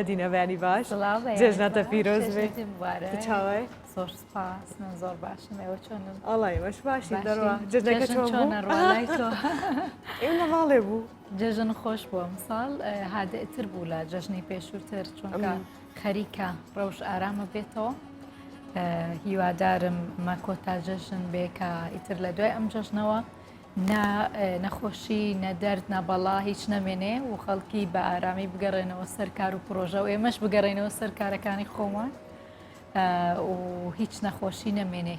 دینا بەیانی باش. سڵاو بەیانی جێژناتە باش. پیرۆز بێ. جێژنت مبارەک. تو چاوای؟ زۆر سپاس من زۆر باشم ئێوە چۆنن؟ ئەڵا ئێمەش باشین باشین؟ دەڕوا. جێژنەکە جەژن چۆن چۆنە بوو؟ ڕوا لای تۆ؟ ئێمە لە ماڵێ بوو. جەژن خۆش بوو ئەمساڵ هادئتر بوو لە جەژنی پێشووتر چونکە خەریکە ڕەوش ئارامە بێتەوە هیوادارم مە کۆتا جەژن بێ کە ئیتر لە دوای ئەم جەژنەوە نە نەخۆشی نە دەرد نە بەڵا هیچ نەمێنێ و خەڵکی بە ئارامی بگەڕێنەوە سەر کار و پرۆژە و ئێمەش بگەڕێنەوە سەر کارەکانی خۆمان و هیچ نەخۆشی نەمێنێ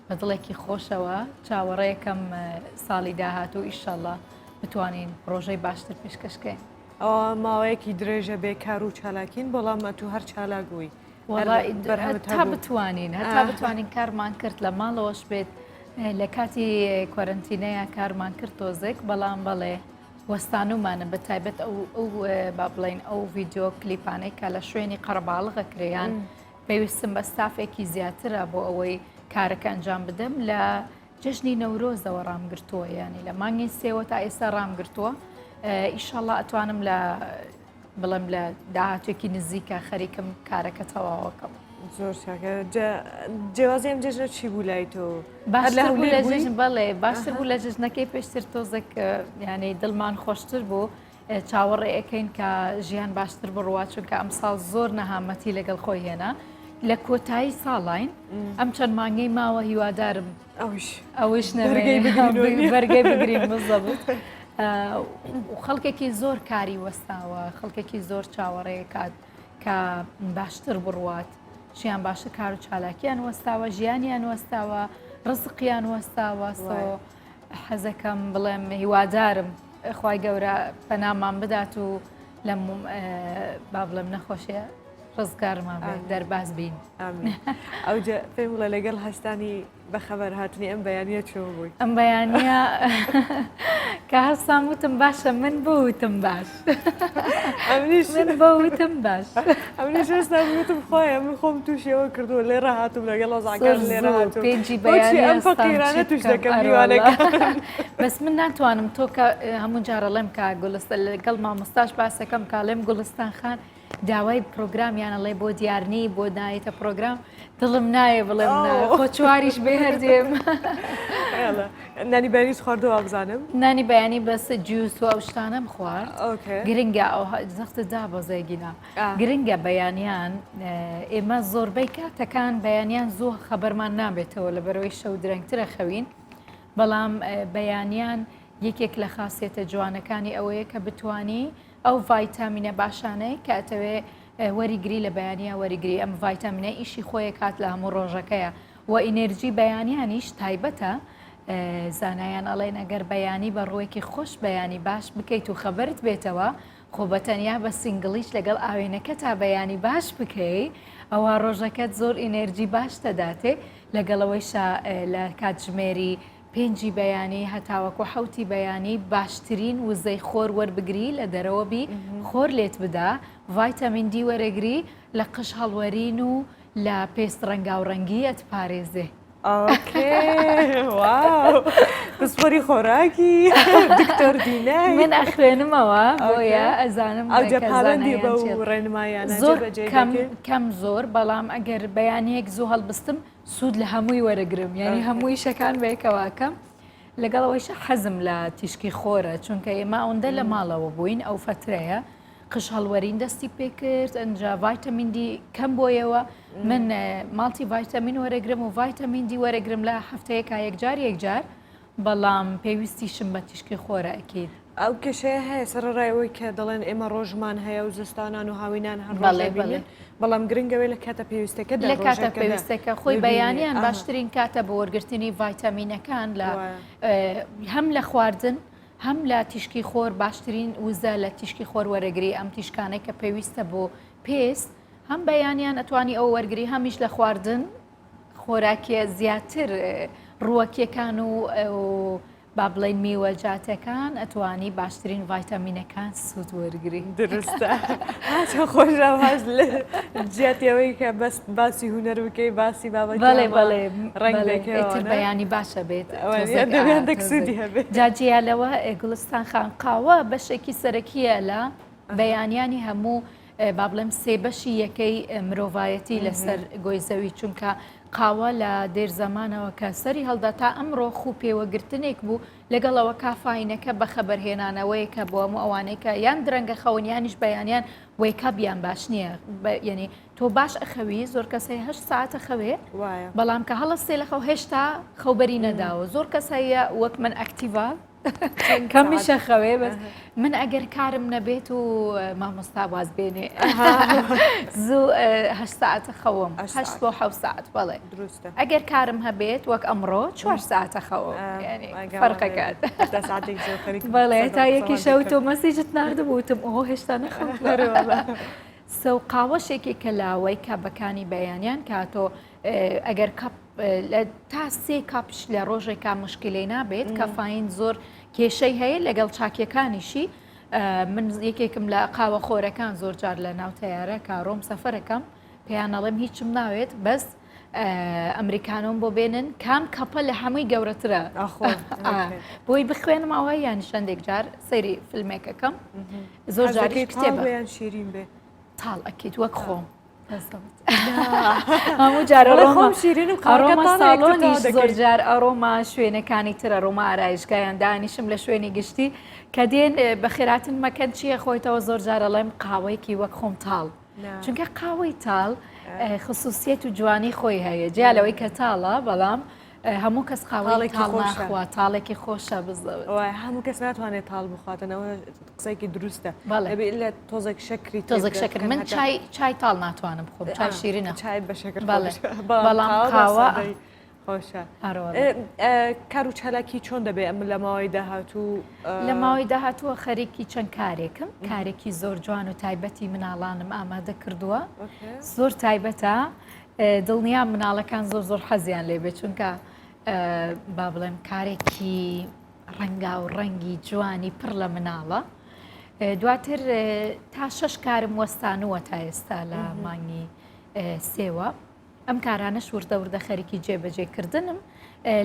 بە دڵێکی خۆشەوە چاوەڕێکەم ساڵی داهاتوو ئیشەڵا بتوانین پرۆژەی باشتر پێشکەشکەین. ئەوە ماوەیەکی درێژە بێ کار و چالاکین بەڵام ئەتوو هەر چالاک بووی. تا بتوانین هەتا بتوانین کارمان کرد لە ماڵەوەش بێت لە کاتی کوەرنتینەیە کارمان کرد تۆزێک بەڵام بەڵێ وەستانومانە بە تایبەت ئەو ئەو با بڵین ئەو ڤیددیو کلیپانەی کە لە شوێنی قەرەباڵغە کرێیان پێویستم بە ستافێکی زیاترە بۆ ئەوەی کارەکە ئەنجام بدەم لە جەژنی نەورۆزەوە ڕامگرتووە ینی لە مانگی سێوە تا ئێستا ڕامگرتووە ئیشەڵا ئەتوانم لە بڵێم لە داهاتوێکی نزیکە خەریکم کارەکە تەواوەکەم. زۆر چاکە جیاوازی ئەم جەژنە چی بوو لای تۆ؟ باشتر بوو لە جەژن بەڵێ باشتر بوو لە جەژنەکەی پێشتر تۆزێک یانەی دڵمان خۆشتر بوو چاوەڕێ ئەەکەین کە ژیان باشتر بڕوا چونکە ئەمساڵ زۆر نەهامەتی لەگەڵ خۆی هێنا لە کۆتایی ساڵین ئەم چەند مانگەی ماوە هیوادارم ئەوش ئەوش بەرگەی بگرین بزەبت خەڵکێکی زۆر کاری وەستاوە خەڵکێکی زۆر چاوەڕێ کات کە باشتر بڕوات ژیان باشە کار و چالاکیان وەستاوە ژیانیان وەستاوە ڕزقیان وەستاوە سۆ حەزەکەم بڵێم هیوادارم خی گەورە پەنامان بدات و لەم با بڵێم نەخۆشیە ڕزگارمان بێت دەرباز بین ئەوجا پێم بڵێ لەگەڵ هەستانی بەخەبەر هاتنی ئەم بەیانە چۆن بووی؟ ئەم بەیانە کە هەستام وتم باشە من بۆ وتم باش من بۆ وتم باش ئەمنیش هەستام وتم خۆیە من خۆم تووشیەوە کردووە لێرە هاتوم لەگەڵ وەزعەکان لێرە هاتوم پێنجی بەیانی ئەم فەقیرانە تووش دەکەم میوانەکان بەس من ناتوانم تۆ کە هەموو جارەڵێم کا گوڵستان لەگەڵ مامۆستاش باسەکەم کاڵێم گوڵستان خان داوای پرۆگرامیان ئەڵێ بۆ دیارنی بۆ نایەتە پرۆگرام دڵم نایە بڵێم خۆ چواریش بێ هەردێم نانی بەیانی خواردەوە بزانم نانی بەیانی بەس juice و ئەو شتانەم خوارد گرنگە ئەو زەختە دابەزێگینا گرنگە بەیانیان ئێمە زۆربەی کاتەکان بەیانیان زۆر خەبەرمان نابێتەوە لە بەرەوەی شەو درەنگترە خەوین بەڵام بەیانیان یەکێک لە خاصێتە جوانەکانی ئەوەیە کە بتانی ئەو ڤایتامینە باشانەی کە ئەتەوێ وەریگری لە بەیانیا وەریگری ئەم ڤایتامینە ئیشی خۆیە کات لە هەموو ڕۆژەکەیە و ئینێرجی بەیانیانیش تایبەتە زانایان ئەڵێن ئەگەر بەیانی بە ڕوویەکی خۆش بەیانی باش بکەیت و خەبەرت بێتەوە خۆ بە تەنیا بە single یش لەگەڵ ئاوێنەکە تا بەیانی باش بکەی ئەوە ڕۆژەکەت زۆر ئینێرجی باش دەداتێ لەگەڵەوەیشا لە کاتژمێری پێنجی بەیانی هەتاوەکو حەوتی بەیانی باشترین وزەی خۆر وەربگری لە دەرەوە بی خۆر لێت بدا ڤایتامین دی وەرەگری لە قژ هەڵوەرین و لە پێست ڕەنگاوڕەنگی ئەتپارێزێ. okay wow پسپۆری خۆراکی دکتۆر دینای من ئەخوێنمەوە بۆیە ئەزانم ئەوجا پابەندی بەو ڕێنمایانە زۆر کەم کەم زۆر بەڵام ئەگەر بەیانیەک زوو هەڵبستم سوود لە هەمووی وەرەگرم یعنی هەموو ئیشەکان بەیەکەواکەم لەگەڵ ئەوەیش حەزم لە تیشکی خۆرە چونکە ئێمە ئەوەندە لە ماڵەوە بووین ئەو فەترەیە قژ هەڵوەرین دەستی پێکرد ئەنجا ڤایتامین دی کەم بۆیەوە من multivitamin وەرەگرم و ڤایتامین دی وەرەگرم لە هەفتەیەکا یەکجار یەکجار بەڵام پێویستیشم بە تیشکی خۆرە ئەکید. ئەو کێشەیە هەیە سەرەڕای ئەوەی کە دەڵێن ئێمە ڕۆژمان هەیە و زستانان و هاوینان هەر ڕۆژ ئەبینین بەڵام گرنگ ئەوەیە لە کاتە پێویستەکەدا لە کاتە پێویستەکە خۆی بەیانیان باشترین کاتە بۆ وەرگرتنی ڤایتامینەکان لە هەم لە خواردن هەم لە تیشکی خۆر باشترین وزە لە تیشکی خۆر وەرەگری ئەم تیشکانەی کە پێویستە بۆ پێست هەم بەیانیان ئەتوانی ئەو وەرگری هەمیش لە خواردن خۆراکیە زیاتر ڕووەکیەکان و با بڵێین میوەجاتەکان ئەتوانی باشترین ڤایتامینەکان سوود وەرگری. دروستە هاچە خۆشە هاش لە جیاتی ئەوەی کە بەس باسی هونەر بکەی باسی بابەتی بەڵێ بەڵێ ڕەنگ بەڵێ دەکەوە ئیتر نە؟ بەیانی باشە بێت ئەوانە تۆزێک دەبێ ئا هەندێک تۆزێک سوودی هەبێت. جا جیا لەوە گوڵستان خان قاوە بەشێکی سەرەکییە لە بەیانیانی هەموو. با بڵێم سێ بەشی یەکەی مرۆڤایەتی لەسەر گۆی زەوی چونکە قاوە لە دێر زەمانەوە کە سەری هەڵدا تا ئەمڕۆ خوو پێوەگرتنێک بوو لەگەڵ ئەوە کافاینەکە بە خەبەرهێنانەوەیەکە بۆ هەموو ئەوانەی کە یان درەنگە خەون یانیش بەیانیان wake up یان باش نییە یعنی تۆ باش ئەخەوی زۆر کەس هەیە هەشت ساعتە خەوێ بەڵام کە هەڵەستێ لە خەو هێشتا خەوبەری نەداوە زۆر کەس هەیە وەک من active ە کەمیشە خەوێ بەس من ئەگەر کارم نەبێت و مامۆستا واز بێنێ زوو هە ساعتە خەوم هەشت بۆ حە ساعت بەڵێ دروستە ئەگەر کارم هەبێت وەک ئەمڕۆ چوار ساعتە خەوم فەرقەکات بەڵێ تا یەکی شەو تۆ message ت نردبووتم ئەوە هێشتا نەخەم so قاوەشێکی کە لاوەی کابەکانی بەیانیان کاتۆ ئەگەر cup تا سێ cup ش لە ڕۆژێکا مشکلەی نابێت کافاین زۆر کێشەی هەیە لەگەڵ چاکیەکانیشی من یەکێکم لە قاوە خۆرەکان زۆر جار لە ناو تەیارە کارۆم سەفەرەکەم پێیان ئەڵێم هیچم ناوێت بەس ئەمریکانۆم بۆ بێنن کام cup ە لە هەمووی گەورەترە بۆی بخوێنمەوە یان شەندێک جار سەیری فیلمێکەکەم زۆر جاریش کتێب شیرین بێ تاڵ ئەکیت وەک خۆم هەموو جارە خۆم شیرین و ئەڕۆمە ساڵۆنیش زۆر جار ئەڕۆمە شوێنەکانی تر ئەڕۆمە ئارایشگایان دانیشم لە شوێنی گشتی کە دێن بەخێراتن مەکەن چییە خۆیتەوە زۆر جار ئەڵێم قاوەیەکی وەک خۆم تاڵ چونکە قاوەی تاڵ خصوصیت و جوانی خۆی هەیە جیا لەوەی کە تاڵە بەڵام هەموو کەس قاوەیەکی تاڵ ناخوا تاڵێکی خۆشە بزەوت هەموو کەس ناتوانێت تاڵ بخواتنەوە قسەیەکی دروستە بەڵێ لە تۆزێک شەکری تۆزێک شەکر من چای چای تاڵ ناتوانم خۆم چای شیرینە چای بە شەکر بەڵام قاوە خۆشە کار و چالاکی چۆن دەبێ ئەم لە ماوەی داهاتوو لە ماوەی داهاتووە خەریکی چەند کارێکم کارێکی زۆر جوان و تایبەتی مناڵانم ئامادە کردووە زۆر تایبەتە دڵنیام مناڵەکان زۆر زۆر حەزیان لێ بێت چونکە با بڵێم کارێکی ڕەنگا و ڕەنگی جوانی پڕ لە مناڵە دواتر تا شەش کارم وەستانووە تا ئێستا لە مانگی سێوە ئەم کارانەش وردە وردە خەریکی جێبەجێکردنم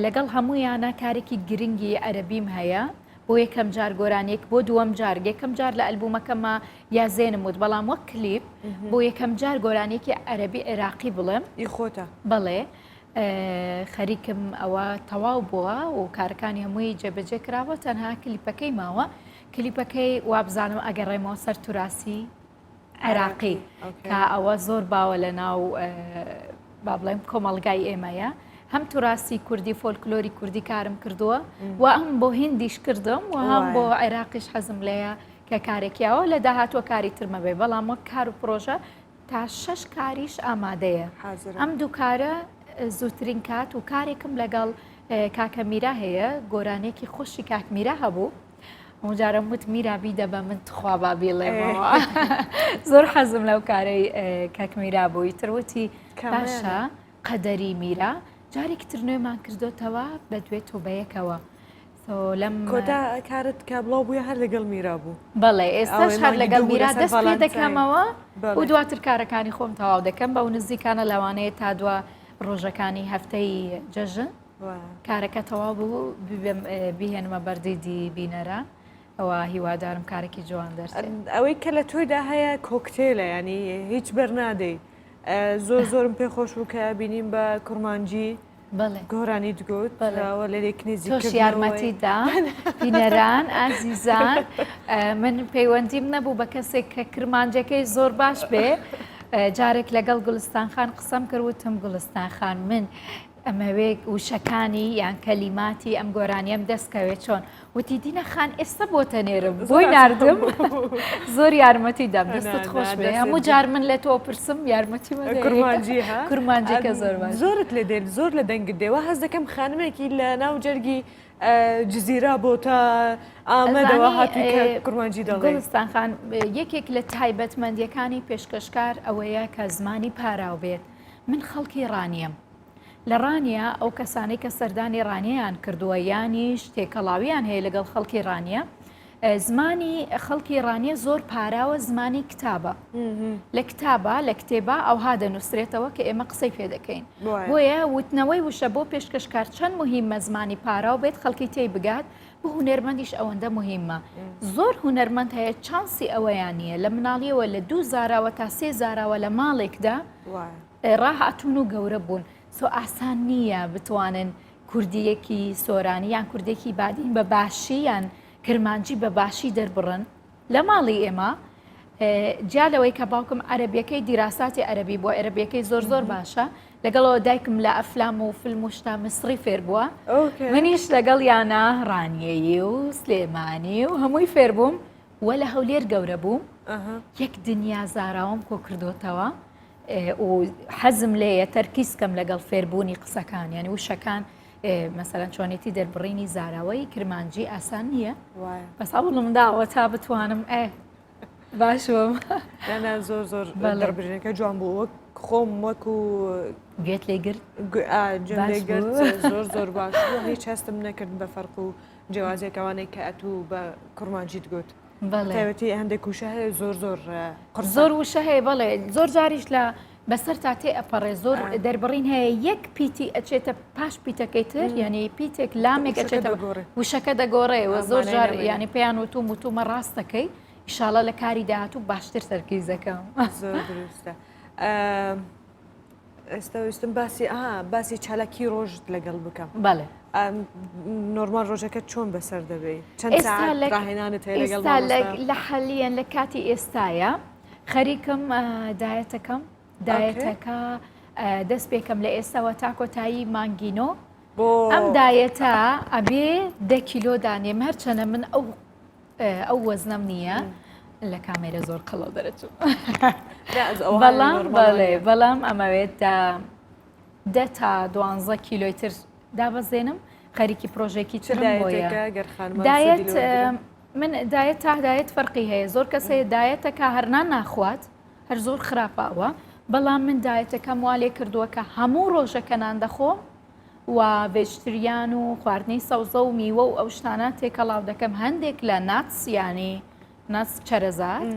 لەگەڵ هەموویانە کارێکی گرنگی عەرەبیم هەیە بۆ یەکەم جار گۆرانیەک بۆ دووەم جار یەکەم جار لە ئەلبومەکەما یا زێنم وت بەڵام وەک کلیپ بۆ یەکەم جار گۆرانیەکی عەرەبی عێراقی بڵێم ئی خۆتە بەڵێ خەریکم ئەوە تەواو بووە و کارەکانی هەمووی جێبەجێ کراوە تەنها کلیپەکەی ماوە کلیپەکەی وابزانم ئەگەڕێمەوە سەر توراسی عێراقی کە ئەوە زۆر باوە لە ناو با بڵێم کۆمەڵگای ئێمەیە هەم توراسی کوردی فۆلکلۆری کوردی کارم کردووە و ئەم بۆ هندیش کردم و هەم بۆ عێراقیش حەزم لەیە کە کارێکیاوە لە داهاتوە کاری ترمە بێ بەڵام وەک کار و پرۆژە تا شەش کاریش ئامادەیە ئەم دوو کارە زووترین کات و کارێکم لەگەڵ کاکە میرا هەیە گۆرانێکی خۆشی کاک میرا هەبوو ئەوجارەم وت میرا بیدە بە من تخوا با بیڵێمەوە زۆر حەزم لەو کارەی کاک میرا بووی تر وتی باشە قەدەری میرا جارێکی تر نوێمان کردوتەوە بە دوێت و بەیەکەوە لەم کۆتا کارت کە بڵاو بووە هەر لەگەڵ میرا بوو بەڵێ ئێستاش هەر لەگەڵ میرا دەست پێ دەکەمەوە و دواتر کارەکانی خۆم تەواو دەکەم بەو نزیکانە لەوانەیە تا دوا ڕۆژەکانی هەفتەی جەژن کارەکە تەواو بوو بیهێنمە بەردیدی بینەران ئەوە هیوادارم کارێکی جوان دەرچێت. ئەوەی کە لە تۆیدا هەیە کۆکتێلە ینی هیچ بەرنادەی زۆر زۆرم پێ خۆش بوو کە بینیم بە کورمانجی گۆرانی دگوت لە لێک نزیک تۆش یارمەتی دا بینەران ئازیزان من پەیوەندیم نەبوو بە کەسێک کە کرمانجەکەی زۆر باش بێ جارێک لەگەڵ گوڵستان خان قسەم کرد وتم گوڵستان خان من ئەمەوێ وشەکانی یان کەلیماتی ئەم گۆرانیەم دەست کەوێت چۆن وتی دینە خان ئێستا بۆتە نێرم بۆی ناردم زۆر یارمەتی دام دەستت خۆش بێ هەموو جار من لە تۆ پرسم یارمەتی کورمانجی کورمانجی کە زۆر زۆرت لێ دێن زۆر لە دەنگت دێوە هەست دەکەم خانمێکی لە ناو جەرگی جزیرە بۆ تا ئامەدەوە هاتووی کە کورمانجی دەڵێ گوڵستان خان یەکێک لە تایبەتمەندیەکانی پێشکەشکار ئەوەیە کە زمانی پاراو بێت من خەڵکی ڕانیەم لە ڕانیە ئەو کەسانەی کە سەردانی ڕانیەیان کردووە یانیش تێکەڵاویان هەیە لەگەڵ خەڵکی ڕانیە زمانی خەڵکی ڕانیە زۆر پاراوە زمانی کتابە لە کتابە لە کتێبە ئەوها دەنووسرێتەوە کە ئێمە قسەی پێ دەکەین بۆیە وتنەوەی وشە بۆ پێشکەشکار چەند مهمە زمانی پاراو بێت خەڵکی تێی بگات. بۆ هونەرمەندیش ئەوەندە مهمە زۆر هونەرمەند هەیە چانسی ئەوەیان نییە لە مناڵیەوە لە دوو زاراوە تا سێ زاراوە لە ماڵێکدا ڕاهاتوون و گەورە بوون so ئاسان نییە بتوانن کوردیەکی سۆرانی یان کوردێکی بادین بە باشی یان کرمانجی بە باشی دەربڕن لە ماڵی ئێمە جیا لەوەی کە باوکم عەربیەکەی دیراساتی عەربی بۆ عەربیەکەی زۆر زۆر باشە لەگەڵەوە دایکم لە ئەفلام و فیلم و شتا میسری فێر بووە منیش لەگەڵ یانە ڕانیەیی و سلێمانی و هەمووی فێر بووم وە لە هەولێر گەورە بووم یەک دنیا زاراوەم کۆ کردوتەوە و حەزم لێیە تەرکیز کەم لەگەڵ فێربوونی قسەکان یعنی وشەکان مەسەلەن چۆنێتی دەربڕینی زاراوەی کرمانجی ئاسان نییە بەس هەوڵم داوە تا بتوانم ئێ باش بم نا زۆر زۆر دەربرینەکە جوان بوو وەک خۆم وەکو گوێت لێ گرت گوێم لێ گرت زۆر زۆر باش بوو هیچ هەستم نەکرد بە فەرق و جیاوازیەک ئەوانەی کە ئەتوو بە کورمانجیت گوت. تایبەتی هەندێک وشە هەیە زۆر زۆر قورسە. زۆر وشە هەیە بەڵێ زۆر جاریش لە بەسەر تا تێ ئەپەڕێ زۆر دەربڕین هەیە یەک پیتی ئەچێتە پاش پیتەکەی تر یعنی پیتێک لامێک ئەچێتە وشەکە دەگۆڕێ و زۆر جار ینی پێیان وتوم وتومە ڕاستەکەی ئیشاڵە لە کاری داهاتوو باشتر تەرکیزەکەم زۆر دروستە. ئێستا ویستم باسی ئا باسی چالاکی ڕۆژت لەگەڵ بکەم بەڵێ نۆرمال ڕۆژەکە چۆن بەسەر دەبەی چەند ساعت ڕاهێنانت هەیە لەگەڵ لە حەلیەن لە کاتی ئێستاە خەریکم دایەتەکەم دایەتەکە دەست پێکەم لە ئێستاوە تا کۆتایی مانگینۆ ئەم دایەتە ئەبێ دە کیلۆ دانێم هەرچەنە من ئەو ئەو وەزنەم نییە لە کامێرە زۆر قەڵەو دەرەچوو بەڵام بەڵێ بەڵام ئەمەوێت دە تا دوانزە کیلۆی تر دابەزێنم خەریکی پرۆژێکی ترم بۆیە diet من diet تا diet فەرقی هەیە زۆر کەس هەیە diet ەکە هەرنان ناخوات هەر زۆر خراپە ئەوە بەڵام من diet ەکەم وا لێ کردووە کە هەموو ڕۆژەکە نان دەخۆم و vegetarian و خواردنی سەوزە و میوە و ئەو شتانە تێکەڵاو دەکەم هەندێک لە nuts یانی nuts چەرەزات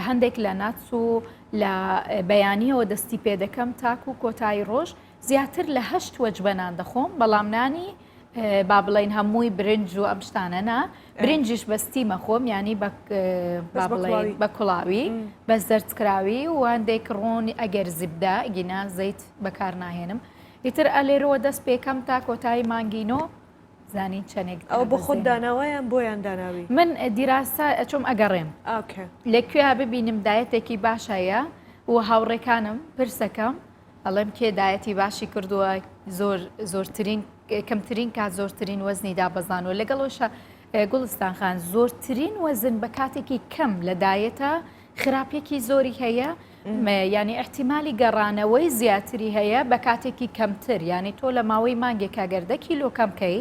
هەندێک لە nuts و لە بەیانیەوە دەستی پێ دەکەم تاکو و کۆتایی ڕۆژ زیاتر لە هەشت وەجبە نان دەخۆم بەڵام نانی با بڵین هەمووی برنج و ئەم شتانە نا برنجیش بەستی مەخۆم ینی با بڵێن بە کوڵاوی بە زەردکراوی و هەندێک ڕۆنی ئەگەر زبدە گینا زەیت بەکار ناهێنم ئیتر ئەلێرەوە دەست پێکەم تا کۆتایی مانگی نۆ زانین چەنێک ئەوە بۆ خۆت داناوە یان بۆیان داناوی؟ من دیراسە ئەچۆم ئەگەڕێم لە کوێ ببینم diet ێکی باش هەیە و هاوڕێکانم پرسەکەم ئەڵێم کێ diet ی باشی کردووە زۆر زۆرترین کەمترین کات زۆرترین وەزنی دابەزانوە لەگەڵەوەشە گوڵستان خان زۆرترین وەزن بە کاتێکی کەم لە diet ە خراپێکی زۆری هەیە یانی ئیحتیمالی گەڕانەوەی زیاتری هەیە بە کاتێکی کەمتر یانی تۆ لە ماوەی مانگێکا گەر دە کیلۆ کەم کەی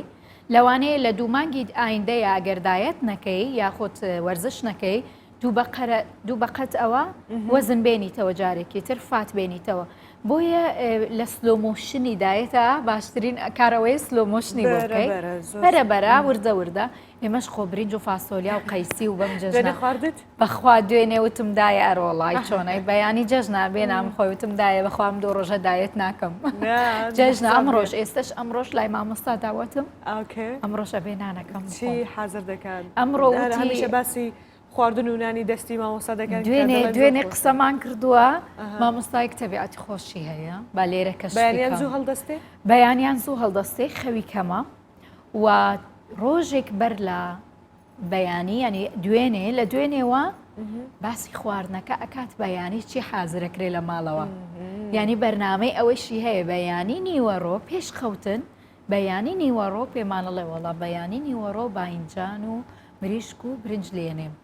لەوانەیە لە دوو مانگی ئایندەیە ئەگەر diet نەکەی یاخود وەرزش نەکەی دوو بەقەرە دوو بەقەت ئەوە وەزن بێنیتەوە جارێکی تر fat بێنیتەوە بۆیە لە slow motion ی diet ە باشترین کارەوەی slow motion ی بۆ بکەی بەرە بەرە وردە وردە ئێمەش خۆ برنج و فاسۆلیا و قەیسی و بەم جەژنە خواردت؟ بەخوا دوێنێ وتم دایە ئەرۆڵای چۆنای بەیانی جەژنا بێنام خۆی وتم دایە بەخوام دوو ڕۆژە diet ناکەم جەژنە ئەمڕۆژ ئێستش ئەمڕۆژ لای مامۆستا داوەتم ئەمڕۆژ ئەبێ نانەکەم چی حازر دەکات ئەمڕۆ هەمیشە باسی خواردن و نانی دەستی مامۆستا دەکەن دوێنێ دوێنێ قسەمان کردووە مامۆستایەک تەبیعەتی خۆشی هەیە با لێرە کەش بەیانیان زوو هەڵدەستێ بەیانیان زوو هەڵدەستێ خەوی کەمە و ڕۆژێک بەر لە بەیانی ینی دوێنێ لە دوێنێوە باسی خواردنەکە ئەکات بەیانی چی حازرەکرێ لە ماڵەوە ینی بەرنمەی ئەوەشی هەیە بەیانی نیوەڕۆ پێش خەوتن بەیانی نیوەڕۆ پێمانەڵێ وەڵا بەیانی نیوەڕۆ باینجان و مریشک و برنج لێنێم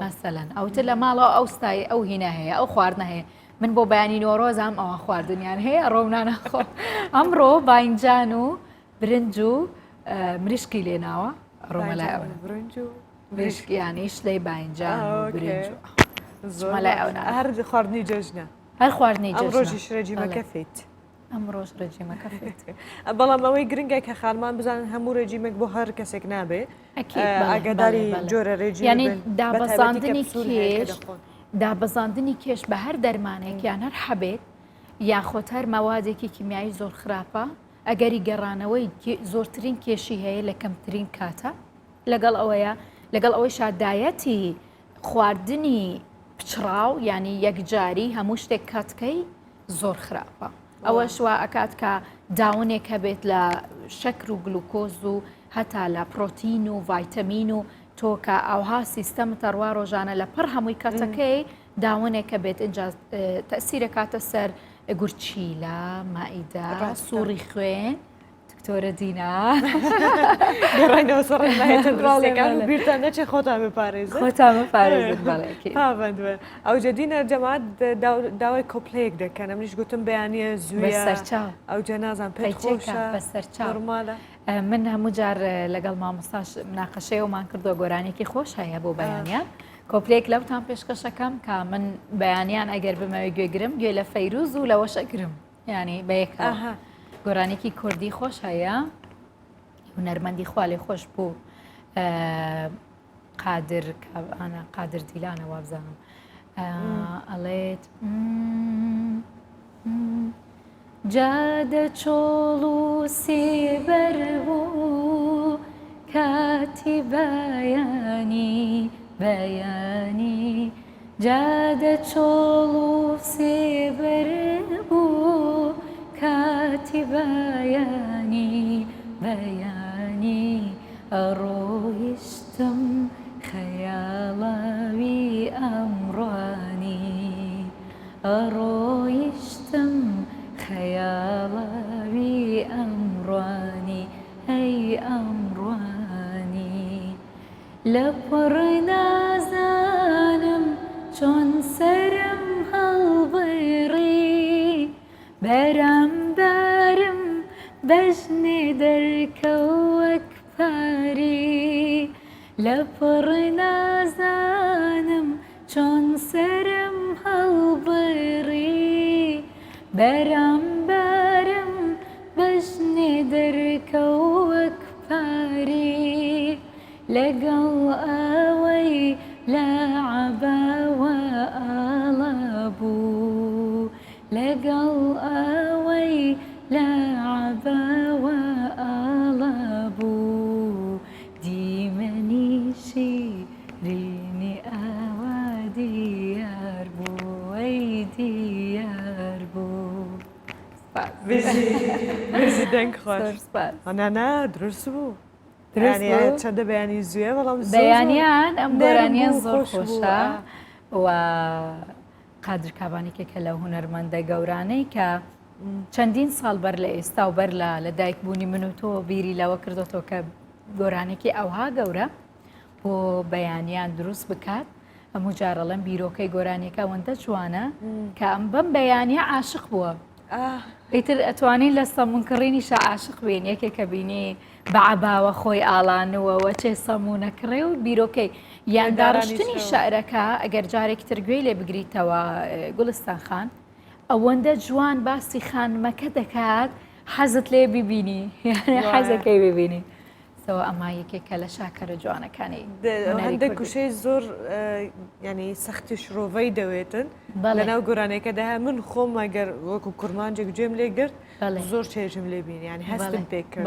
مەسەلەن ئەوتر لە ماڵەوە ئەو ستای ئەو هینە هەیە ئەو خواردنە هەیە من بۆ بەیانی نۆرۆزام ئەوە خواردنیان هەیە ڕۆمنانە خۆ ئەمڕۆ باینجان و برنج و مریشکی لێناوە ڕۆمە لای ئەو برنج و مریشک یانی شلەی باینجان و برنج و لای ئەو هەر خواردنی جەژنە هەر خواردنی جەژنە ڕۆژیش ڕێجیمەکە fit ئەم ڕۆژ ڕێجیمەکە fit بەڵام ئەوەی گرنگە کە خانمان بزانن هەموو ڕێجیمێک بۆ هەر کەسێک نابێ ئاگاداری جۆرە ڕێجیم یعنی دابەزاندنی کێش دابەزاندنی کێش بە هەر دەرمانێک یان هەر حەبێک یاخۆت هەر مەوادێکی کیمیایی زۆر خراپە ئەگەری گەڕانەوەی زۆرترین کێشی هەیە لە کەمترین کاتە. لەگەڵ ئەوەیە لەگەڵ ئەوەیشا دایەتی خواردنی پچڕاو یانی یەکجاری هەموو شتێک کاتکەی زۆر خراپە ئەوەش وا ئەکات کە داونێک هەبێت لە شەکر و گلوکۆز و هەتا لە پرۆتین و ڤایتەمین و تۆ کە ئاوها سیستەمت ئەڕوا ڕۆژانە لە پڕ هەمووی کەتەکەی داونێکە بێت ئینجا تەسیرەکاتە سەر گورچیلە مائیدە سوڕی خوێن دکتۆرە دینا گەڕاینەوە سەر ڕێنماییە تەندروستیەکان و بیرتان نەچێ خۆتان بپارێزن خۆتان بپارێزن بەڵێ پابەند بن ئەوجا دینا جەماعەت داوای کۆپلەیەک دەکەن ئەمنیش گوتم بەیانیە زوویە بەسەرچاو ئەوجا نازانم پێت خۆشە بەسەرچاو نۆرمالە من هەموو جار لەگەڵ مامۆستاش مناقەشەی ئەومان کردووە گۆرانیەکی خۆش هەیە بۆ بەیانیان کۆپلەیەک لەوتان پێشکەشەکەم کە من بەیانیان ئەگەر بمەوێ گوێگرم گوێ لە فەیروز و لەوەش ئەگرم یانی بەیەکەوە گۆرانیکی کوردی خۆش هەیە هونەرمەندی خوا لێ خۆش بوو قادر ئانا قادر دیلانە وابزانم ئەڵێت جادە چۆڵ و سێبەر بوو کاتی بەیانی بەیانی جادە چۆڵ و سێبەر بوو کاتی بەیانی بەیانی ئەڕۆیشتم خەیاڵاوی ئەمڕۆانی ئەڕۆیشتم خەیاڵاوی ئەمڕۆانی ئەی ئەمڕۆانی لەپڕ نازانم چۆن سەرم هەڵبڕی بەرامبەرم بەژنێ دەرکەو وەک پاری لەپڕ نازانم چۆن سەرم هەڵبڕی بەرامبەرم بەژنێ دەرکەو وەک پاری لەگەڵ ئەوەی لە عەباوە ئاڵا بوو لەگەڵ ئەوەی لە عەباوە ئاڵا بوو دیمەنی شیرینی ئاوا دیار بوو ئەی دیار بوو. سپاس. بژی بژی دەنگ خۆش. زۆر سپاس. نا نا دروست بوو. دروست بوو؟ چەندە بەیانی زوویە بەڵام بەیانیان ئەم گۆرانیان زۆر خۆشە و قادر کابان یەکێکە لە هونەرمەندە گەورانەی کە چەندین ساڵ بەر لە ئێستا و بەر لە لە دایک بوونی من و تۆ بیری لەوە کردوتەوە کە گۆرانێکی ئەوها گەورە بۆ بەیانیان دروست بکات هەموو جارەڵم بیرۆکەی گۆرانیەکە ئەوەندە جوانە کە ئەم بەم بەیانە عاشق بووە ئیتر ئەتوانین لە سەمون کڕینیشا عاشق بین یەکێک کە بینی بە عەباوە خۆی ئاڵانووە وەچێ سەمونە کڕێ و بیرۆکەی یان داڕشتنی شعرەکە ئەگەر جارێکی تر گوێی لێ بگریتەوە گوڵستان خان ئەوەندە جوان باسی خانمەکە دەکات حەزت لێ ببینی حەزەکەی ببینی سەوە ئەمە یەکێکە لە شاکەرە جوانەکانی هەندێک کوشەی زۆر ینی سەختی شرۆڤەی دەوێتن لەناو گۆرانەکەدا من خۆم ئەگەر وەکو کورمانجێک گوێم لێ گرت زۆر چێژم لێ بینی ینی هەستم پێ کرد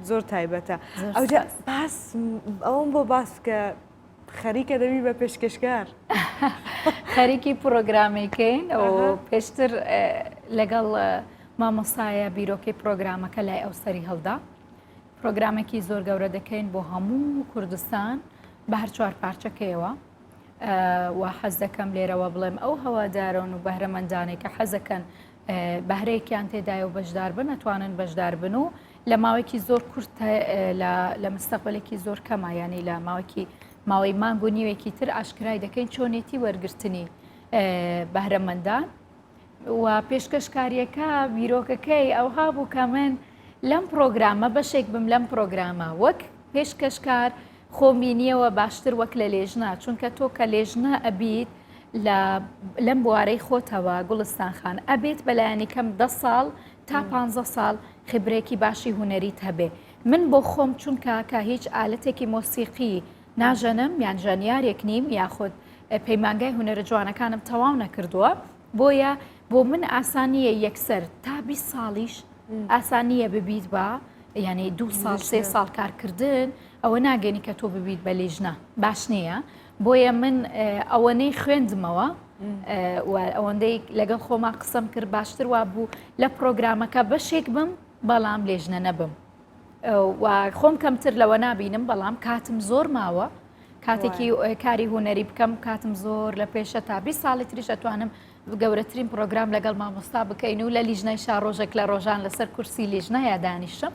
زۆر تایبەتە ئەوجا باس ئەوم بۆ باس کە خەریکە دەبی بە پێشکەشکار خەریکی پرۆگرامێکین پێشتر لەگەڵ مامۆسایە بیرۆکەی پرۆگرامەکە لای ئەو سەری هەڵدا پرۆگرامێکی زۆر گەورە دەکەین بۆ هەموو کوردستان بە هەر چوار پارچەکەیەوە و حەز دەکەم لێرەوە بڵێم ئەو هەوادارۆن و بەهرەمەندانێک کە حەزەکەن بەهرەیەکیان تێدایە و بەشدار بن ئەتوانن بەشدار بن و لە ماوەیەکی زۆر کورت لە مستەقبلێکی زۆر کەمە ینی لە ماوەکی ماوەی مانگ و نیوێکی تر ئاشکرای دەکەین چۆنێتی وەرگرتنی بەهرەمەندان و پێشکەشکاریەکە بیرۆکەکەی ئەوها بوو کە من لەم پرۆگرامە بەشێک بم لەم پرۆگرامە وەک پێشکەشکار خۆم بینیەوە باشتر وەک لە لێژنە چونکە تۆ کە لێژنە ئەبیت لە لەم بوارەی خۆتەوە گوڵستان خان ئەبێت بەلایەنی کەم دە ساڵ تا پ ساڵ خبرێکی باشی هوەریت هەبێ من بۆ خۆم چونکە کە هیچ ئالەتێکی مۆسیقی ناژەنم یان ژەنیارێک نیم یاخود پەیمانگای هونەرە جوانەکانم تەواو نەکردووە بۆیە بۆ من ئاسان نییە یەکسەر تا 20 ساڵیش ئاسان نییە ببیت بە یعنی دو ساڵ سێ ساڵ کارکردن. ئەوە ناگەنی کە تۆ ببیت بە لیژنە باش نییە بۆیە من ئەوەنەی خوێندمەوە و ئەوەندەی لەگەڵ خۆما قسەم کرد باشتر وا بوو لە پرۆگرامەکە بەشێک بم بەڵام لێژنە نەبم و خۆم کەمتر لەوە نابینم بەڵام کاتم زۆر ماوە کاتێکی کاری هوەری بکەم کاتم زۆر لە پێشە تا 20 ساڵی تریش ئەتوانم گەورەترین پرۆگرام لەگەڵ مامۆستا بکەین و لە لیژنەی شا ڕۆژێک لە ڕۆژان لەسەر کورسی لیژنەیە دانیشم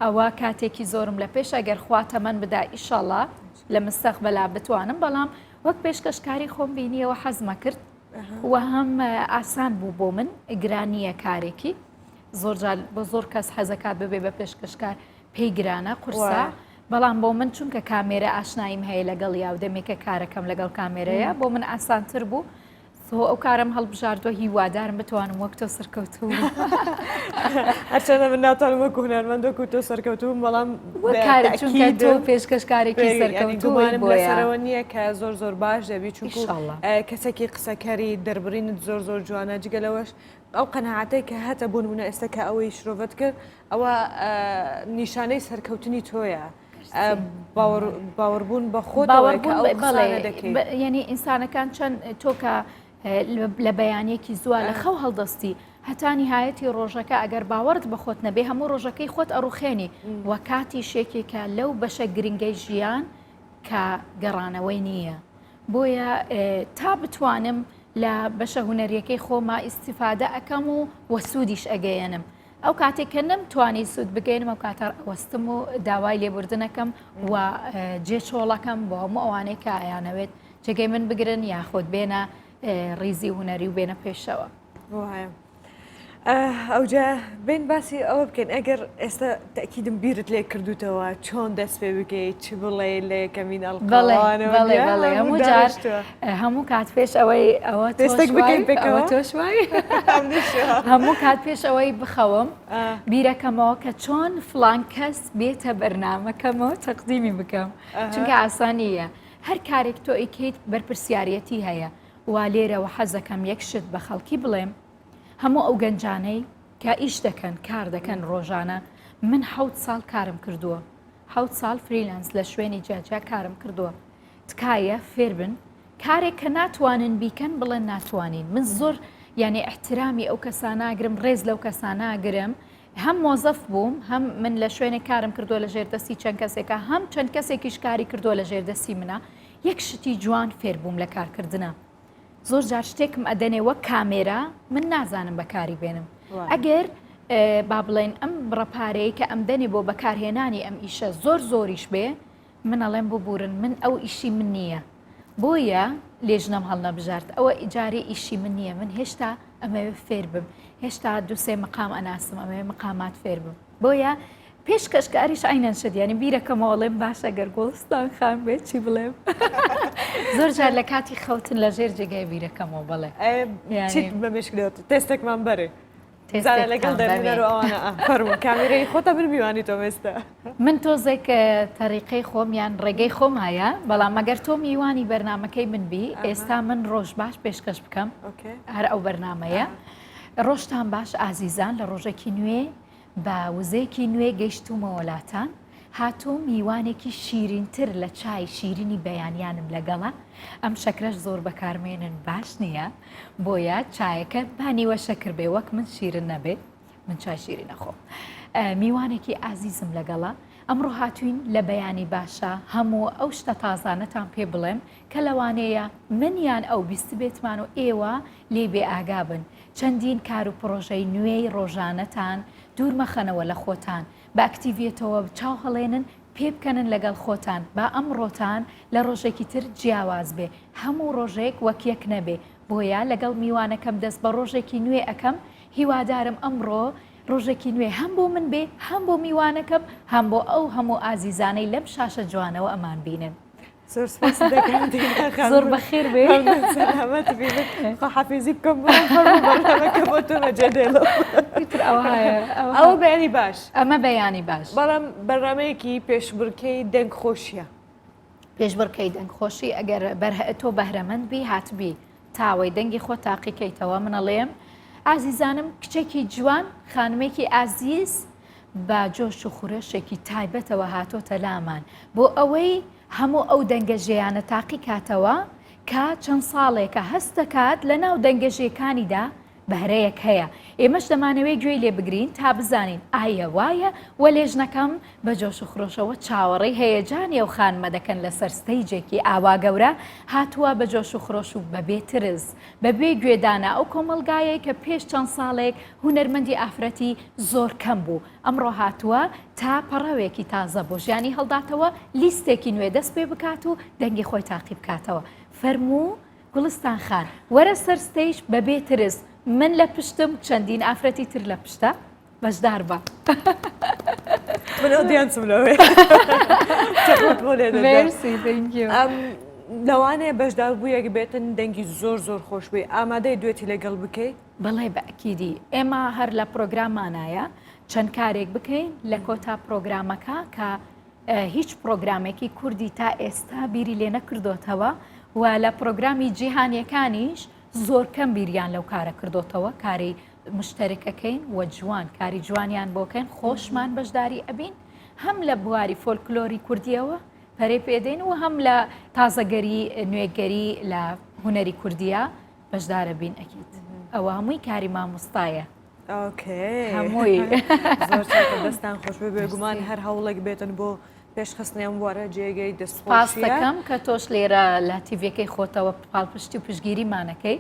ئەوە کاتێکی زۆرم لە پێش ئەگەر خوا تەمەن بدا ئیشەڵا لە مستەقبەلا بتوانم بەڵام وەک پێشکەشکاری خۆم بینیەوە حەزمە کرد و هەم ئاسان بوو بۆ من گرانیە کارێکی زۆر جار بۆ زۆر کەس حەزەکات ببێ بە پێشکەشکار پێی گرانە قورسە بەڵام بۆ من چونکە کامێرە ئاشناییم هەیە لەگەڵ یا و دەمێکە کارەکەم لەگەڵ کامێرەیە بۆ من ئاسانتر بوو سۆ ئەو کارم هەڵبژاردووە هیوادارم بتوانم وەک تۆ سەرکەوتوو هەرچەندە من ناتوانم وەکو هونەرمەند وەکو تۆ سەرکەوتووم بەڵام چونکە تۆ پێشکەشکارێکی سەرکەوتووانم لەسەرەوە نییە کە زۆر زۆر باش دەبی چونکو کەسێکی قسەکەری دەربڕینت زۆر زۆر جوانە جگە لەوەش ئەو قەناعەتەی کە هەتە بۆ نمونە ئێستا کە ئەوەی شرۆڤەت کرد ئەوە نیشانەی سەرکەوتنی تۆیە باوەڕبوون بە خۆت یعنی ئینسانەکان چەند تۆ کە لە بەیانێکی زووە لە خەو هەڵدەستی هەتا نهایەتی ڕۆژەکە ئەگەر باوەڕت بە خۆت نەبێ هەموو ڕۆژەکەی خۆت ئەڕوخێنی و کاتی شێکێکە لەو بەشە گرنگەی ژیان کە گەڕانەوەی نییە بۆیە تا بتوانم لە بەشە هونەریەکەی خۆما ئیسیفادە ئەەکەم و وەسوودیش ئەگەیەنم ئەو کاتێک کە نەمتوانی سوود بگەینم ئەو کاتە ئەوەستم و داوای لێبوردنەکەم و جێ چۆڵەکەم بۆ هەموو ئەوانەی کە ئەیانەوێت جێگەی من بگرن یاخود بێنە ڕیزی هونەری و بێنە پێشەوە. وایە. ئەوجا بین باسی ئەوە بکەین ئەگەر ئێستا تەکیدم بیرت لێ کردوتەوە چۆن دەست پێ بکەیت چ بڵێ لە یەکەمین ئەڵقەڵێ هەموو جار هەموو کات پێش ئەوەی ئەوە تێستێک بکەین پێکەوە تۆش وای هەموو کات پێش ئەوەی بخەوم بیرەکەمەوە کە چۆن فلان کەس بێتە بەرنامەکەمەوە تەقدیمی بکەم چونکە ئاسانیە هەر کارێک تۆ ئیکەیت بەرپرسیارەتی هەیە وا لێرەوە حەزەکەم یەک شت بە خەڵکی بڵێم هەموو ئەو گەنجانەی کە ئیش دەکەن کار دەکەن ڕۆژانە من حەوت ساڵ کارم کردووە حەوت ساڵ freelance لە شوێنی جیاجیا کارم کردووە تکایە فێربن کارێک کە ناتوانن بیکەن بڵێن ناتوانین من زۆر یعنی احترامی ئەو کەساناگرم ڕێز لەو کەساناگرم هەم مۆزەف بووم هەم من لە شوێنێک کارم کردووە لە ژێر دەستی چەند کەسێکە هەم چەند کەسێکیش کاری کردووە لە ژێر دەستی منە یەک شتی جوان فێر بووم لە کارکردە زۆر جار شتێکم ئەدەنێ وەک کامێرا من نازانم بەکاری بێنم ئەگەر با بڵێن ئەم بڕە پارەیە کە ئەم دەنێ بۆ بەکارهێنانی ئەم ئیشە زۆر زۆریش بێ من ئەڵێم ببورن من ئەو ئیشی من نییە بۆیە لێژنەم هەڵنەبژارد ئەوە ئیجارێ ئیشی من نییە من هێشتا ئەمەوێ فێر بم هێشتا دوسێ مقام ئەناسم ئەمەوێ مقامات فێر بم بۆیە پێشکەشکاریش عینەن شت یانی بیرەکەمەوە ئەڵێم باشە گەر گوڵستان خان بێت چی بڵێم زۆر جار لە کاتی خەوتن لە ژێر جێگای بیرەکەمەوە بڵێ چیت بە مێشک دێت تێستێکمان بەرێ زانە لەگەڵ دەرهێنەر و ئەوانە فەرموو کامێرەی خۆتە من میوانی تۆم ئێستا من تۆزێک تەریقەی خۆم یان ڕێگەی خۆم هەیە بەڵام ئەگەر تۆ میوانی بەرنمەکەی من بی ئێستا من ڕۆژ باش پێشکەش بکەم هەر ئەو بەرنمەیە ڕۆژتان باش ئازیزان لە ڕۆژێکی نوێ بە وزەیەکی نوێ گەیشتوومەوە لاتان، هاتووم میوانێکی شیرینتر لە چای شیرینی بەیانیانم لەگەڵە، ئەم شەکرەش زۆر بەکارمێنن باش نییە، بۆیە چایەکە با نیوە شەکر بێ وەک من شیرن نەبێ، من چای شیرین ئەخۆم. میوانێکی ئازیزم لەگەڵە، ئەمڕۆ هاتووین لە بەیانی باشە هەموو ئەو شتە تازانەتان پێ بڵێم کە لەوانەیە من یان ئەو بیستبێتمان و ئێوە لێی بێ ئاگا بن، چەندین کار و پڕۆژەی نوێی ڕۆژانەتان دوور مەخەنەوە لە خۆتان، بە ئەکتیڤیەتەوە چاو هەڵێنن، پێبکەنن لەگەڵ خۆتان، با ئەمڕۆتان لە ڕۆژێکی تر جیاواز بێ، هەموو ڕۆژێک وەک یەک نەبێ، بۆیە لەگەڵ میوانەکەم دەست بە ڕۆژێکی نوێ ئەکەم، هیوادارم ئەمڕۆ ڕۆژێکی نوێ هەم بۆ من بێ، هەم بۆ میوانەکەم، هەم بۆ ئەو هەموو ئازیزانەی لەم شاشە جوانەوە ئەمانبینن. زۆر سپاست دەکەم دینا خان. زۆر بەخێر بێ. مەمنون سەلامەت بی. من خواحافیزی بکەم بڕۆم فەرموو بەرنامەکە بۆ تۆ بەجێ دێڵم. ئیتر ئەوهایە ئەوها. ئەوە بەیانی باش. ئەمە بەیانی باش. بەڵام بەرنامەیەکی پێشبڕکێی دەنگ خۆشیە. پێشبڕکێی دەنگ خۆشی ئەگەر بەرهە تۆ بەهرەمەند بی هاتبی تاوەی دەنگی خۆت تاقیکەیتەوە من ئەڵێم ئازیزانم کچێکی جوان خانمێکی ئازیز. بە جۆش و خورۆشێکی تایبەتەوە هاتۆتە لامان بۆ ئەوەی هەموو ئەو دەنگەژێیانە تاقی کاتەوە کە چەند ساڵێکە هەست دەکات لە ناو دەنگەژێکانیدا بەهرەیەک هەیە ئێمەش دەمانەوێت گوێی لێ بگرین تا بزانین ئایە وایە وە لێژنەکەم بە جۆش و خرۆشەوە چاوەڕێی هەیەجانی ئەو خانمە دەکەن لەسەر stage ێکی ئاوا گەورە هاتووە بە جۆش و خرۆش و بەبێ ترس بەبێ گوێدانە ئەو کۆمەڵگایەی کە پێش چەند ساڵێک هونەرمەندی ئافرەتی زۆر کەم بوو ئەمڕۆ هاتووە تا پەڕاوێکی تازە بۆ ژیانی هەڵداتەوە لیستێکی نوێ دەست پێ بکات و دەنگی خۆی تاقی بکاتەوە فەرموو گوڵستان خان وەرە سەر stage بەبێ ترس من لە پشتم چەندین ئافرەتی تر لە پشتە بەشدار بە. من audience م لەوێ. مێرسی thank you. لەوانەیە بەشدار بوویەک بێتن دەنگی زۆر زۆر خۆش بێ ئامادەی دوێتی لەگەڵ بکەی؟ بەڵێ بە ئەکیدی ئێمە هەر لە پرۆگرامانایە چەند کارێک بکەین لە کۆتا پرۆگرامەکە کە هیچ پرۆگرامێکی کوردی تا ئێستا بیری لێ نەکردۆتەوە و لە پرۆگرامی جیهانیەکانیش زۆر کەم بیریان لەو کارە کردۆتەوە کاری مشتەرکەکەین و جوان کاری جوانیان بۆکەین خۆشمان بەشداری ئەبین هەم لە بواری فۆلکلۆری کوردیەوە پەرەی پێدەین و هەم لە تازەگەری نوێگەری لە هونەری کوردیە بەشدارە بین ئەکید ئەوە هەمووی کاری مامۆستایە. هەمووی زۆر دەستان خۆش بێ بێگومان هەر هەوڵێک بێتن بۆ پێشخستنی ئەم بوارە جێگەی دەستخۆش دەکەم کە تۆش لێرە لە تیڤەکەی خۆتەوە پاڵپشتی و پشگیریمانەکەی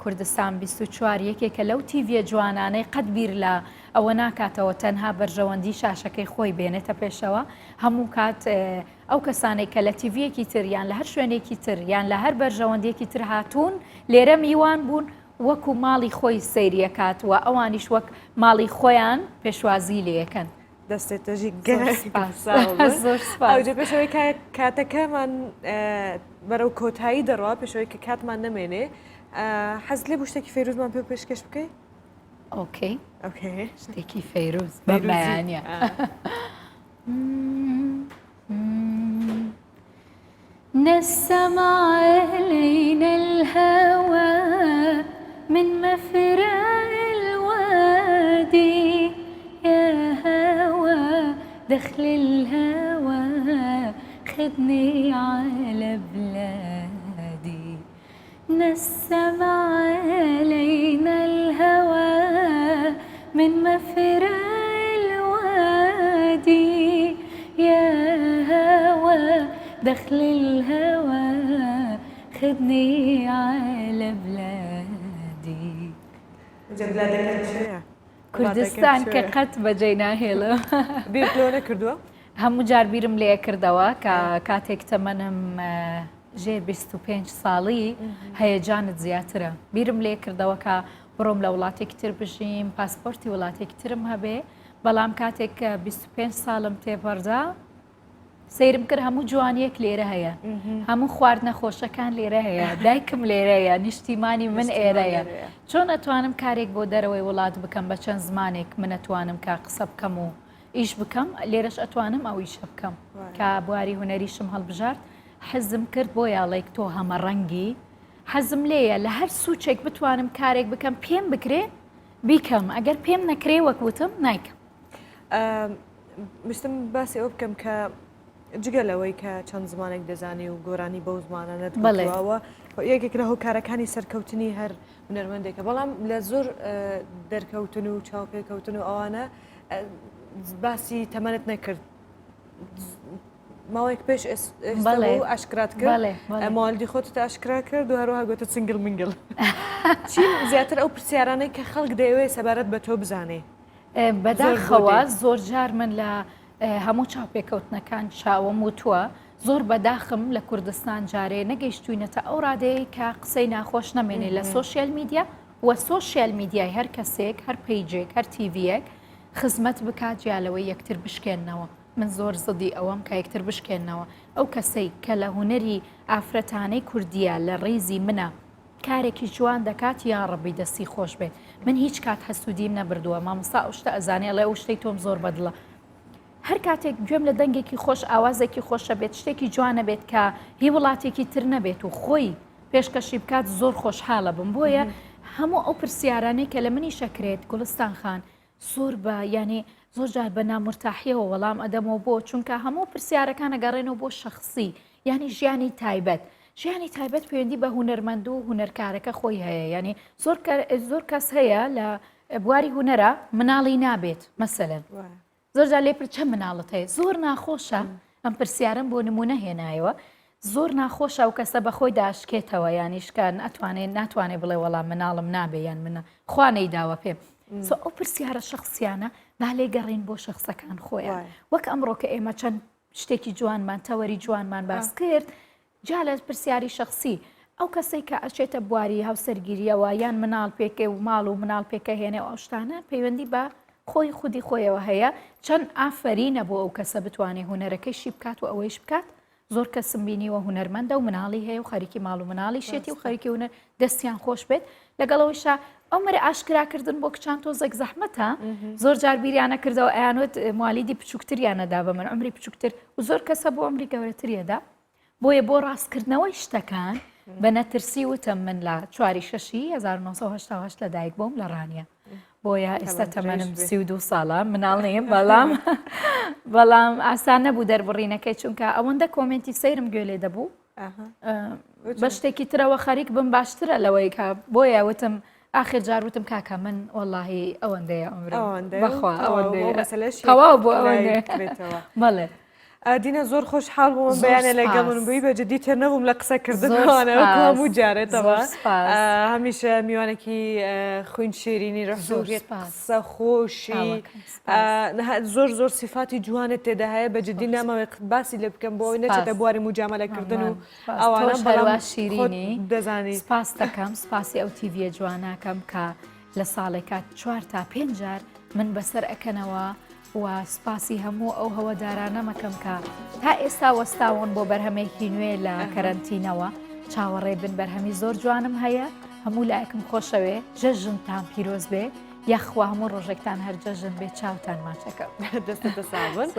کوردستان 24 یەکێکە لەو تیڤە جوانانەی قەت بیر لە ئەوە ناکاتەوە تەنها بەرژەوەندی شاشەکەی خۆی بێنێتە پێشەوە هەموو کات ئەو کەسانێک کە لە تیڤیەکی تر یان لە هەر شوێنێکی تر یان لە هەر بەرژەوەندیەکی تر هاتوون لێرە میوان بوون وەکو ماڵی خۆی سەیریەکات و ئەوانیش وەک ماڵی خۆیان پێشوازی لێکەن. دەستێت تەژی گەلێک زۆر سپاس. ئەوجا پێشەوەی کاتەکەمان بەرەو کۆتایی دەڕوا پێشەوەی کە کاتمان نەمێنێ حەز لێ بوو شتێکی فەیروزمان پێ پێشکەش بکەی؟ okay okay شتێکی فەیروز بەیانە. نسم علينا الهوى من مفرق الوادي يا هوى دخل الهوى خدني على بلادي نسم علينا الهوى من مفرق الوادي يا هوى دخل الهوى خدني على بلادي کوردستان کە قەت بەجێی ناهێڵم بیرت لەوە نەکردووە؟ هەموو جار بیرم لێ کردەوە کە کاتێک تەمەنم ژێر 25 ساڵی هەیەجانت زیاترە بیرم لێ کردەوە کە بڕۆم لە وڵاتێکی تر بژیم پاسپۆرتی وڵاتێکی ترم هەبێ بەڵام کاتێک کە 25 ساڵم تێپەڕدا سەیرم کرد هەموو جوانیەک لێرە هەیە هەموو خواردنە خۆشەکان لێرە هەیە دایکم لێرەیە نیشتیمانی من ئێرەیە چۆن ئەتوانم کارێک بۆ دەرەوەی وڵات بکەم بە چەند زمانێک من ئەتوانم کە قسە بکەم و ئیش بکەم لێرەش ئەتوانم ئەو ئیشە بکەم کە بواری هونەریشم هەڵبژارد حەزم کرد بۆ یاڵێک تۆ هەمە ڕەنگی حەزم لێیە لە هەر سوچێک بتوانم کارێک بکەم پێم بکرێ بیکەم ئەگەر پێم نەکرێ وەک وتم نایکەم. ویستم باسی ئەوە بکەم کە جگە لەوەی کە چەند زمانێک دەزانی و گۆرانی بەو زمانە نەتبڵێەوە یەکێک لە هۆکارەکانی سەرکەوتنی هەر هونەرمەندێکە بەڵام لە زۆر دەرکەوتن و چاوپێکەوتن و ئەوانە باسی تەمەنت نەکرد ماوەیەک پێش بەڵێ ئاشکرات کرد ماڵدی خۆتت ئاشکرا کرد و هەروەها گوتە single mingle چی زیاتر ئەو پرسیارانەی کە خەڵک دەیەوێت سەبارەت بە تۆ بزانێ بەداخەوە زۆرجار من لە هەموو چاوپێکەوتنەکان چاوم وتووە زۆر بەداخم لە کوردستان جارێ نەگەیشتوینەتە ئەو ڕادەیە کە قسەی ناخۆش نەمێنێ لە social media و social media ی هەر کەسێک هەر page ێک هەر تیڤیەک خزمەت بکات جیا لەوەی یەکتر بشکێننەوە من زۆر زدی ئەوەم کە یەکتر بشکێننەوە ئەو کەسەی کە لە هونەری ئافرەتانەی کوردیە لە ڕیزی منە کارێکی جوان دەکات یاڕەبی دەستی خۆش بێت من هیچ کات حەسوودیم نەبردووە مامۆستا ئەو شتە ئەزانێ ئەڵێ ئەو شتەی تۆم زۆر بەدڵە هەر کاتێک گوێم لە دەنگێکی خۆش ئاوازێکی خۆشە بێت شتێکی جوانە بێت کە هی وڵاتێکی تر نەبێت و خۆی پێشکەشی بکات زۆر خۆشحاڵە بم بۆیە هەموو ئەو پرسیارانەی کە لە منی شەکرێت گوڵستان خان زۆر بە یانی. زۆر جار بە نامورتاحیەوە وەڵام ئەدەمەوە بۆ چونکە هەموو پرسیارەکان ئەگەڕێنەوە بۆ شەخسی یانی ژیانی تایبەت ژیانی تایبەت پەیوەندی بە هونەرمەند و هونەرکارەکە خۆی هەیە یانی زۆر زۆر کەس هەیە لە بواری هونەرە مناڵی نابێت مەسەلەن زۆر جار لێ پر چەند مناڵت هەیە زۆر ناخۆشە ئەم پرسیارم بۆ نمونە هێنایەوە زۆر ناخۆشە ئەو کەسە بەخۆی داشکێتەوە یانی شکان ئەتوانێت ناتوانێت بڵێ وەڵام مناڵم نابێ یان منە خوا نەیداوە پێم سۆ ئەو پرسیارە شخصیانە با لێ گەڕین بۆ شخصەکان خۆیان وەک ئەمڕۆ کە ئێمە چەند شتێکی جوانمان تەوەری جوانمان باس کرد جا لە پرسیاری شخصی ئەو کەسێک کە ئەچێتە بواری هاوسەرگیریەوە یان مناڵ پێکێ و ماڵ و مناڵ پێکە هێنێ و ئەو شتانە پەیوەندی بە خۆی خودی خۆیەوە هەیە چەند ئافەرینە بۆ ئەو کەسە بتوانێ هونەرەکەیشی بکات و ئەوەیش بکات زۆر کەسم بینیوە هونەرمەندە و مناڵی هەیە و خەریکی ماڵ و مناڵیشێتی و خەریکی هونەر دەستیان خۆش بێت لەگەڵ ئەوەیشا ئەو مەرە ئاشکراکردن بۆ کچان تۆزێک زەحمەتە زۆر جار بیریانە کردەوە ئەیانوت موالیدی بچووکتریانەدا بە من عمری بچووکتر و زۆر کەسە بۆ عمری گەورەتریەدا بۆیە بۆ ڕاستکردنەوەی شتەکان بە نەترسی وتم من لە چواری شەشی 1970 لەدایک بووم لە ڕانیە بۆیە ئێستا تەمەنم 32 ساڵە مناڵ نیم بەڵام بەڵام ئاسان نەبوو دەربڕینەکەی چونکە ئەوەندە کۆمنتی سەیرم گوێ لێ دەبوو بە شتێکی ترەوە خەریک بم باشترە لەوەی کە بۆیە وتم ئاخر جار وتم کاکە من وەڵاهی ئەوەندەیە عمرم بەخوا ئەوەندەیە تەواو بۆ ئەوەندەیە بەڵێ. دینا زۆر خۆشحاڵ بووم بەیانە لەگەڵ من بووی بە جدی تێر نەبووم لە قسەکردن هەموو جارێتەوە هەمیشە میوانێکی خوین شیرینی ڕەحزۆری قسە خۆشی زۆر زۆر سیفاتی جوانت تێدا هەیە بە جدی نامەوێت باسی لێ بکەم بۆ نەچێتە بواری موجامەلەکردن و ئەوانە بەڵام شیرینی دەزانی سپاس دەکەم سپاسی ئەو تیڤە جواناکەم کە لە ساڵێکات چوار تا پێنج جار من بەسەر ئەکەنەوە و سوپاسی هەموو ئەو هەوادارانەم ئەکەم کە تا ئێستا وەستاون بۆ بەرهەمێکی نوێ لە کەرەنتینەوە چاوەڕێ بن بەرهەمی زۆر جوانم هەیە هەموو لایەکم خۆشەوێ جەژنتان پیرۆز بێ یاخوا هەموو ڕۆژێکتان هەر جەژن بێ چاوتان ماچەکەم دەستت ساغ بن.